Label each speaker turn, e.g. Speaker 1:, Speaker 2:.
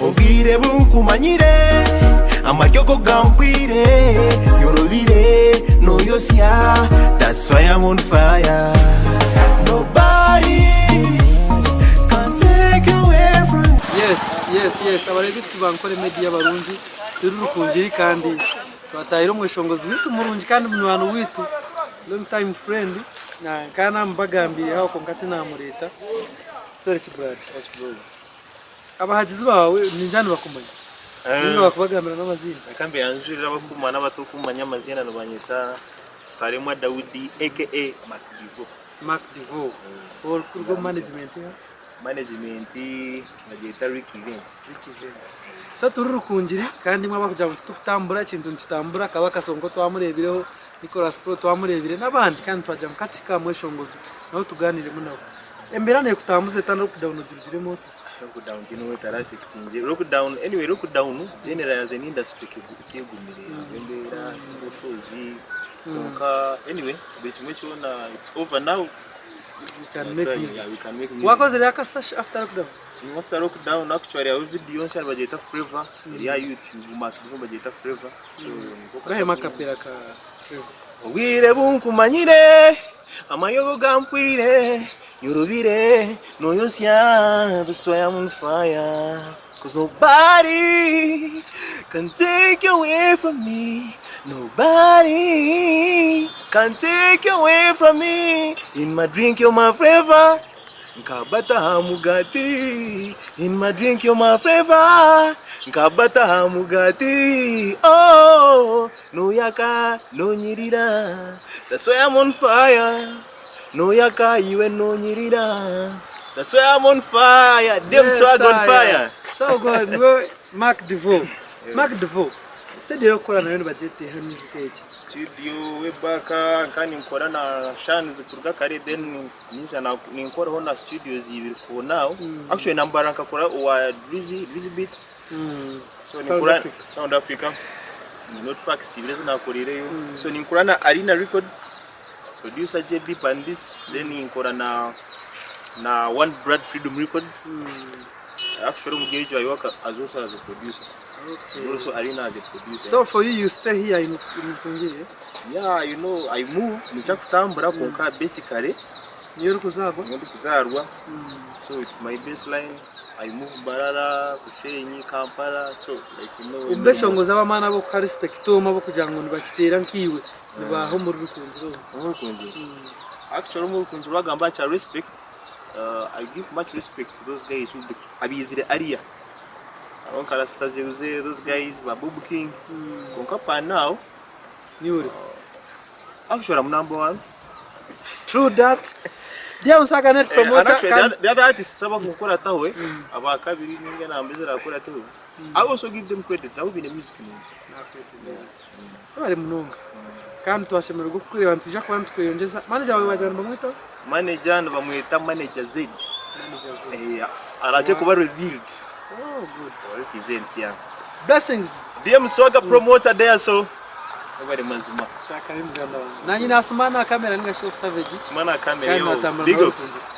Speaker 1: Obwire bunkumanyire Amaryo go gampwire Nyorobire noyosya That's why I'm on fire Nobody can take away from
Speaker 2: Yes yes yes abareebi tubankore media barungi turi Rukungiri kandi twatahire omweshongozi waitu murungi kandi munywani waitu long time friend nkaba namubagambiire aho kwonka tinamureeta sorry Brad. Abahagizi baawe ningira nibakumanya ninga bakubagambira n'amaziina.
Speaker 3: Reka mbeyanjurire abakumanya n'abatarikumanya amaziina nibanyeta Taremwa Daudi aka Mark Divo.
Speaker 2: Mark Divo orikuruga omu management eha?
Speaker 3: Management nibagyeta Rick Events.
Speaker 2: Rick Events. So turi Rukungiri kandi imwe abarikugira ngu titurikutambura ekintu nikitambura Kabaka Sonko twamureebireho, Nicholas Pro twamureebire n'abandi kandi twagira ngu katuhike aha mweshongozi nawe tugaaniiremu nawe. Embeera neekutambuza eta lockdown ogirugiremu ota?
Speaker 3: Lockdown tihaine ou etara affectingire. Lockdown anyway lockdown generally as an industry kegumire ahabw'embeera n'obushobozi kwonka anyway buri kimwe kyona it's over now.
Speaker 2: We can make music.
Speaker 3: Yeah, we can make music.
Speaker 2: Wakozire akasashe after lockdown?
Speaker 3: After lockdown actually hariho video nsya nibagyeta Flavour eri aha YouTube Mark Divo nibagyeta Flavour so niko
Speaker 2: Bahemu akapera ka Flavour.
Speaker 3: Obwire bunkumanyire Amaryo go gampwire Nyorobire noyosya That's why I'm on fire Cause nobody can take you away from me Nobody can take you away from me In my drink you're my flavor Nka butter aha mugati In my drink you're my flavor Nka butter aha mugati Oh Noyaka nonyirira That's why I'm on fire Noyaka iwe nonyirira That's why I'm on fire Dem
Speaker 2: Yes,
Speaker 3: swag on
Speaker 2: sir.
Speaker 3: fire
Speaker 2: So go niwe Mark Devo. Mark Devo. Studio yokukora nayo nibagyeta eha music egi.
Speaker 3: Studio way back nka ninkora na Shans kuruga kare then ninza ninkoraho na studios ibiri for now. Actually nambara nkakora owa Drizzy, Drizzy Beats. So
Speaker 2: Sound
Speaker 3: ninkora
Speaker 2: Africa.
Speaker 3: Sound Africa. Nyine tracks ibiri ezi nakoreireyo. So ninkora na Arena Records, producer JB Pandis, then ninkora na na One Blood Freedom Records. Actually omuri egyo I work as also as a producer.
Speaker 2: Okay.
Speaker 3: Also Arena as a producer.
Speaker 2: So for you you stay here in Rukungiri? Eh?
Speaker 3: Yeah, you know, I move nikya kutambura kwonka basically
Speaker 2: Niyo orikuzaarwa?
Speaker 3: niyo ndikuzaarwa. So it's my baseline. I move Mbarara, Bushenyi, Kampala, so like you know.
Speaker 2: Omu beshongozi ab'amaani abokuha respect omwe abokugira ngu nibakiteera nkaiwe nibaaha omuri Rukungiri omu?
Speaker 3: Omuri Rukungiri? Actually omuri Rukungiri wagamba aha kya respect, I give much respect to those guys who abaizire earlier. Hariho nka Rasta Zeuze, those guys, ba Bob King. Kwonka per now,
Speaker 2: Niiwe ori?
Speaker 3: Actually I'm number one.
Speaker 2: True that. Dear Musaga Net
Speaker 3: And
Speaker 2: Promoter
Speaker 3: actually, the
Speaker 2: kandi
Speaker 3: other, the other artists abakukurataho eh, abakabiri ninga namba ezirakurataho, I also give them credit nabo baine music nungi.
Speaker 2: Nakwetegyereza. Webare munonga. Kandi twashemererwa kukureeba nitwija kuba nitukweyongyeza. Manager wawe wagira nibamweta?
Speaker 3: Manager nibamweta Manager Z.
Speaker 2: Manager Z.
Speaker 3: Eh, araje kuba revealed.
Speaker 2: Oh good.
Speaker 3: Rick Events yeah.
Speaker 2: Blessings.
Speaker 3: DM Swagger promoter there so. Webare mazima.
Speaker 2: Kyakabi muganda wange. Nanye nasuma na kamera ninga shi of savage.
Speaker 3: Suma na kamera
Speaker 2: Kandi
Speaker 3: yo.
Speaker 2: natambura
Speaker 3: Big
Speaker 2: nawe
Speaker 3: ups.
Speaker 2: Rukungiri.